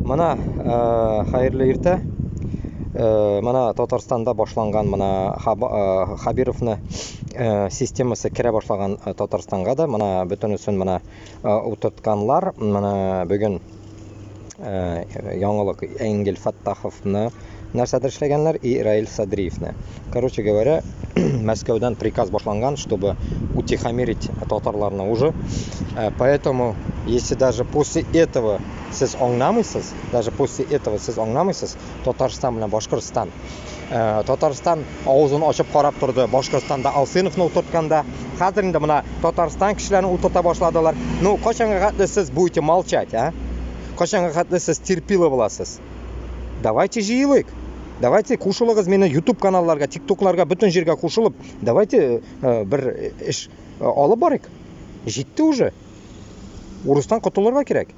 Менә хәерле иртә. Менә Татарстанда башланган менә Хабировны системасы керә башлаган Татарстанга да менә бөтенесен менә утыртканлар. Менә бүген яңалык Энгель Фәттаховны нәрсәдер эшләгәннәр и Раил Садриевны. Короче говоря, Мәскәүдән приказ башланган, чтобы утихомирить татарларны уже. Поэтому, если даже после этого сез аңламыйсыз, даже после этого сез аңламыйсыз, Татарстан белән Башкортстан. Татарстан авызын ачып карап торды, Башкортстанда Алсыновны утыртканда. Хәзер инде менә Татарстан кешеләрен утырта башладылар. Ну, кайчанга хәтле сез будете молчать, а? Кайчанга хәтле сез терпило буласыз? Давайте җыелыйк. Давайте кушылыгыз мине YouTube каналларга, TikToкларга, бөтен җиргә кушылып, давайте бер эш алып барыйк. Җитте уже. Урыстан котылырга кирәк.